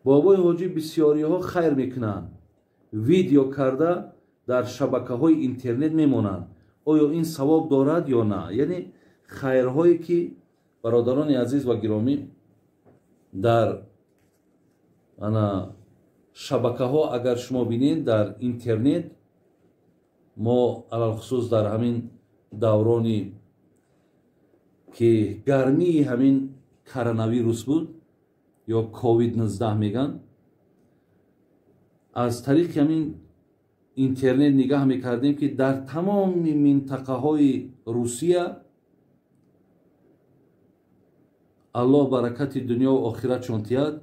Бобои ҳоҷӣ бисёриҳо хайр мекунанд, видео карда дар шабакаҳои интернет мемонанд. Оё ин савоб дорад ё на? Яъне хайрҳое ки бародарони азиз ва гиромӣ дар ана шабакаҳо агар шумо бинед дар интернет, мо алалхусус дар ҳамин даврони ки гармии ҳамин коронавирус буд ё ковид-19 меган, аз тариқи ҳамин интернет нигаҳ мекардем ки дар тамоми минтақаҳои Русия Аллоҳ баракати дунё ва охиратшон тиҳад,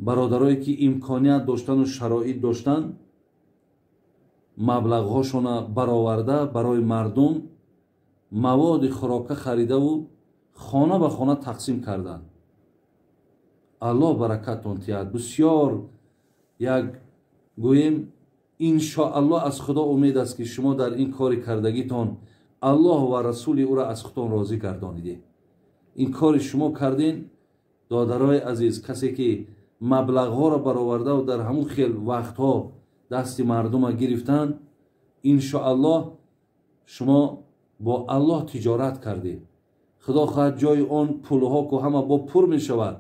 бародарое ки имконият доштану шароит доштанд маблағҳошона бароварда барои мардум маводи хӯрока харидаву хона ба хона тақсим карданд. Аллоҳ баракатон тиҳад. Бисёр як гӯем иншоаллоҳ аз Худо умед аст ки шумо дар ин кори кардагитон Аллоҳ ва расули ӯро аз худтон розӣ гардонидед. Ин кори шумо кардин, додарои азиз, касе ки маблағҳоро баровардаву дар ҳамун хел вақтҳо дасти мардума гирифтанд, иншоаллоҳ шумо бо Аллоҳ тиҷорат кардед. Худо хоҳад ҷои он пулҳо ку ҳама бо пур мешавад,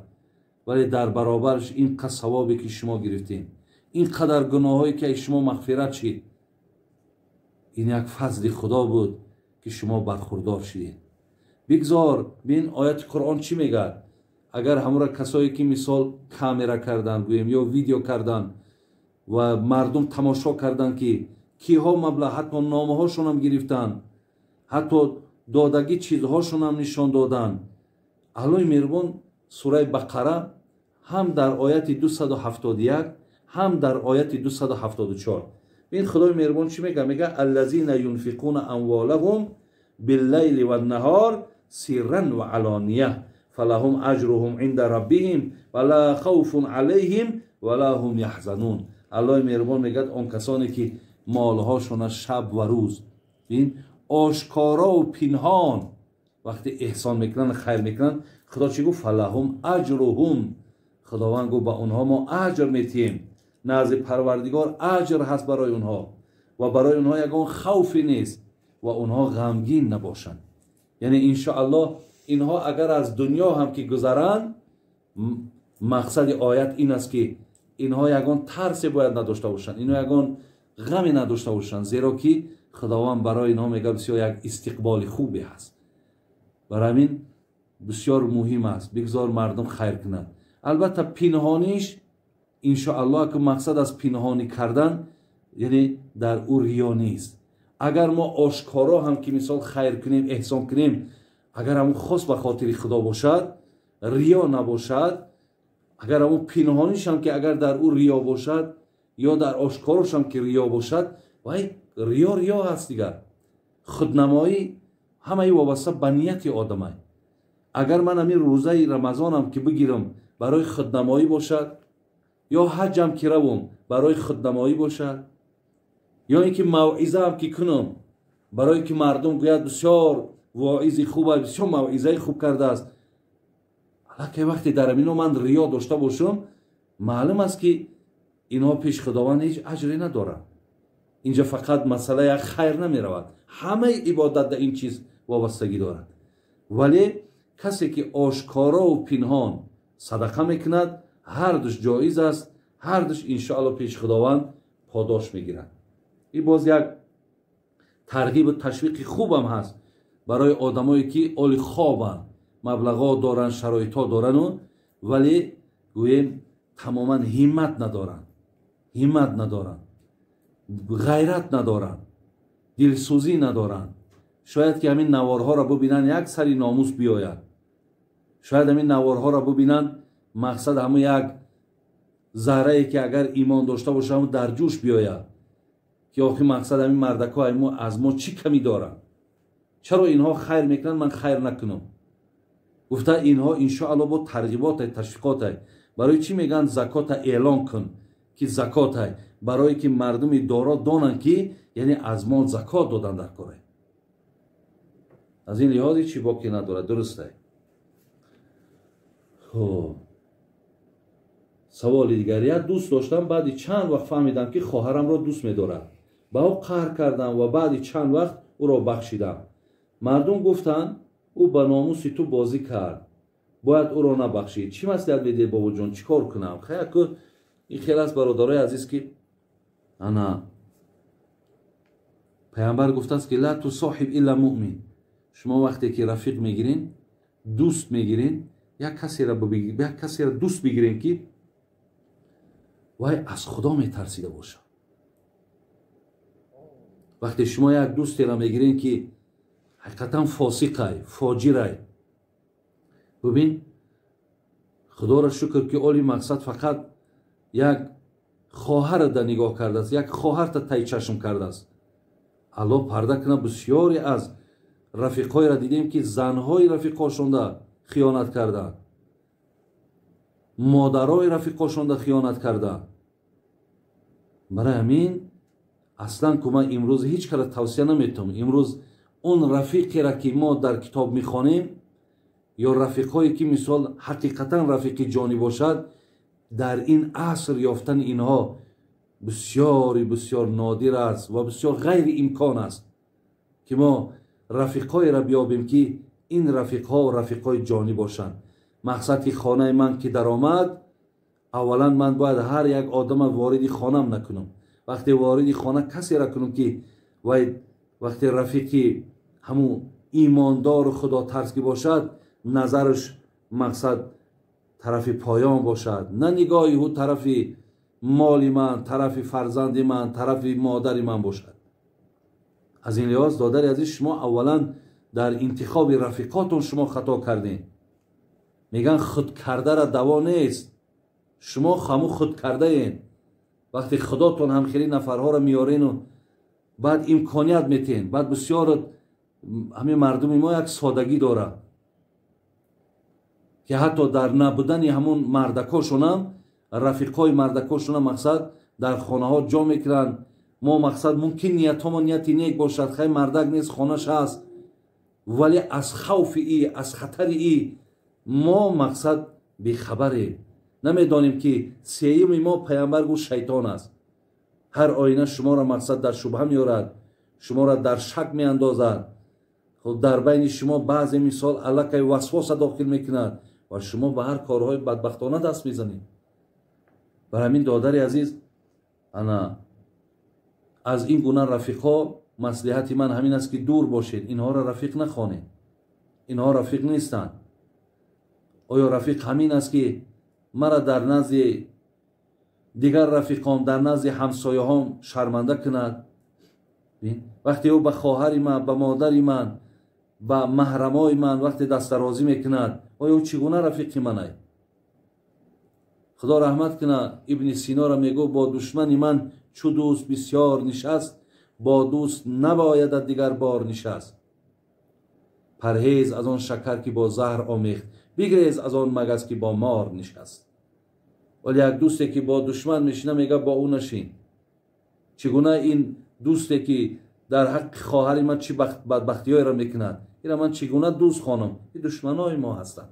вале дар баробараш ин қад савобе ки шумо гирифтед, ин қадар гуноҳҳое ки аз шумо мағфират шид, ин як фазли Худо буд ки шумо бархурдор шидед. Бигзор бин ояти Қуръон чӣ мегӯяд. Агар ҳамура касое ки мисол камера кардан гӯем ё видео кардан ва мардум тамошо кардан ки киҳо маблағ, ҳатто номаҳошонам гирифтанд, ҳатто додагӣ чизҳошонам нишон доданд. Аллоҳи меҳрубон сураи Бақара ҳам дар ояти 271 ҳам дар ояти 274 ин Худои меҳрубон чӣ мегӯяд? Мегӯяд аллазина юнфиқуна амволаҳум биллайли ваннаҳор сирран ва алония фалаҳум аҷруҳум инда раббиҳим ва ла хавфун алайҳим ва ла ҳум яҳзанун. Аллоҳи меҳрубон мегӯяд он касоне ки молҳошона шаб ва рӯз ин ошкорову пинҳон вақте эҳсон мекунанд, хайр мекунанд, Худо чӣ гуфт? Фалаҳум аҷруҳум. Худованд гуфт ба онҳо мо аҷр метиҳем. Назди Парвардигор аҷр ҳаст барои онҳо ва барои онҳо ягон хавфе нест ва онҳо ғамгин набошанд. Яъне иншоаллоҳ инҳо агар аз дунё ҳам ки гузаранд, мақсади оят ин аст ки инҳо ягон тарсе бояд надошта бошанд, инҳо ягон ғаме надошта бошанд, зеро ки Худованд барои инҳо мегӯяд бисёр як истиқболи хубе ҳаст. Барои ҳамин бисёр муҳим аст, бигзор мардум хайр кунанд. Албатта пинҳониш иншоаллоҳ ки мақсад аз пинҳонӣ кардан яъне дар ӯ риё нест. Агар мо ошкоро ҳам ки мисол хайр кунем, эҳсон кунем, агар ҳамун хос ба хотири Худо бошад, риё набошад, агар ҳамун пинҳониш ҳам ки агар дар ӯ риё бошад ё дар ошкорош ҳам ки риё бошад, вай риё риё аст дигар. Худнамоӣ ҳамаи вобаста ба нияти одамай. Агар ман ҳамин рӯзаи Рамазонам ки бигирам барои худнамоӣ бошад, ё ҳаҷам ки равам барои худнамоӣ бошад, ё ин ки мавъизаам ки кунам барое ки мардум гӯяд бисёр воизи хуб аст, бисёр мавъизаи хуб кардааст, аллакай вақте дар ҳамино ман риё дошта бошам, маълум аст ки инҳо пеш Худованд ҳеҷ аҷре надоранд. Инҷа фақат масъала як хайр намеравад, ҳамаи ибодат дар ин чиз вобастагӣ дорад. Вале касе ки ошкорову пинҳон садақа мекунад, ҳардуш ҷоиз аст, ҳардуш иншоаллоҳ пеш Худованд подош мегирад. Ин боз як тарғибу ташвиқи хубам ҳаст барои одамое ки оли хобанд, маблағҳо доранд, шароитҳо дорану вале гӯем тамоман ҳиммат надоранд, ҳиммат надоранд, ғайрат надоранд, дилсӯзӣ надоранд. Шояд ки ҳамин наворҳоро бубинанд як сари номус биёяд, шояд ҳамин наворҳоро бубинанд мақсад ҳамун як заррае ки агар имон дошта бошад ҳамун дар ҷӯш биёяд ки охи мақсад ҳамин мардакҳо аз мо чӣ камӣ доранд, чаро инҳо хайр мекунанд, ман хайр накунам гуфта инҳо иншоаллоҳ бо тарғиботай, ташвиқотай. Барои чӣ мегӯянд закота эълон кун ки закотай? Барое ки мардуми доро донанд ки яъне аз мол закот додан дар корай. Аз ин лиҳози чӣ боке надорад, дурустай. Хоб, саволи дигар. Як дӯст доштам, баъди чанд вақт фаҳмидам, ки хоҳарамро дӯст медорад. Ба ӯ қаҳр кардам ва баъди чанд вақт ӯро бахшидам. Мардум гуфтанд, ӯ ба номуси ту бозӣ кард, бояд ӯро набахшӣ. Чӣ маслиҳат медиҳед, бобоҷон, чӣ кор кунам? Хаяку ин хел аст, бародарои азиз, ки ана паямбар гуфтааст, ки ла тусоҳиб илла муъмин. Шумо вақте ки рафиқ мегирин, дӯст мегирин, як касеро дӯст бигирем, ки вай аз Худо метарсида бошад. Вақте шумо як дӯстеро мегирем, ки ҳақиқатан фосиқай, фоҷирай, бубин, Худоро шукр, ки оли мақсад фақат як хоҳара да нигоҳ кардааст, як хоҳарта тай чашм кардааст. Аллоҳ парда кунад, бисёре аз рафиқҳоеро дидем, ки занҳои рафиқҳошонда хиёнат карданд, модарои рафиқҳошонда хиёнат карданд. Барои ҳамин аслан ку ман имрӯз ҳеҷ кара тавсия наметавам. Имрӯз он рафиқеро, ки мо дар китоб мехонем, ё рафиқҳое, ки мисол ҳақиқатан рафиқи ҷонӣ бошад, дар ин аср ёфтани инҳо бисёри бисёр нодир аст ва бисёр ғайриимкон аст, ки мо рафиқҳоеро биёбем, ки ин рафиқҳо рафиқҳои ҷонӣ бошанд. Мақсад, ки хонаи ман ки даромад, аввалан ман бояд ҳар як одама вориди хонам накунам. Вақте вориди хона касеро кунам, ки вай вақте рафиқи ҳамун имондору худотарс ки бошад, назараш мақсад тарафи поён бошад, на нигоҳи ӯ тарафи моли ман, тарафи фарзанди ман, тарафи модари ман бошад. Аз ин лиҳоз, додари азиз, шумо аввалан дар интихоби рафиқотон шумо хато кардем. Мегӯянд, худкардара даво нест. Шумо ҳаму худкардаен. Вақте худотон ҳамхели нафарҳоро меёрену баъд имконият метиҳен, баъд бисёр ҳамин мардуми мо як содагӣ дорад, ки ҳатто дар набудани ҳамун мардакошонам, рафиқҳои мардакошонам, мақсад, дар хонаҳо ҷо мекунанд. Мо, мақсад, мумкин ниятҳомо нияти нек бошад, хай, мардак нест, хонаш ҳаст, вале аз хавфи и, аз хатари и мо, мақсад, бехабарем, намедонем, ки сеюми мо, паямбар гуфт, шайтон аст. Ҳар оина шуморо, мақсад, дар шубҳа меорад, шуморо дар шак меандозад. Хуб, дар байни шумо баъзе, мисол, аллакай васвоса дохил мекунад ва шумо ба ҳар корҳои бадбахтона даст мезанед. Бар ҳамин, додари азиз, ана аз ин гуна рафиқҳо маслиҳати ман ҳамин аст, ки дур бошед, инҳоро рафиқ нахонед, инҳо рафиқ нестанд. Оё рафиқ ҳамин аст, ки мара дар назди дигар рафиқом, дар назди ҳамсояҳом шарманда кунад? Вақте ӯ ба хоҳари ман, ба модари ман, ба маҳрамои ман вақте дастдарозӣ мекунад, оё ӯ чӣ гуна рафиқи манай? Худо раҳмат кунад Ибни Синоро, мегӯ: «Бо душмани ман чу дӯст бисёр нишаст, бо дӯст набоядат дигар бор нишаст. Парҳез аз он шакар, ки бо заҳр омехт, бигрез аз он магас, ки бо мор нишаст». Вале як дӯсте, ки бо душман мешина, мега: «Бо ӯ нашин». Чӣ гуна ин дӯсте, ки дар ҳаққи хоҳари ман чӣ бадбахтиҳоеро мекунад, ира ман чӣ гуна дӯст хонам? Ин душманои мо ҳастанд.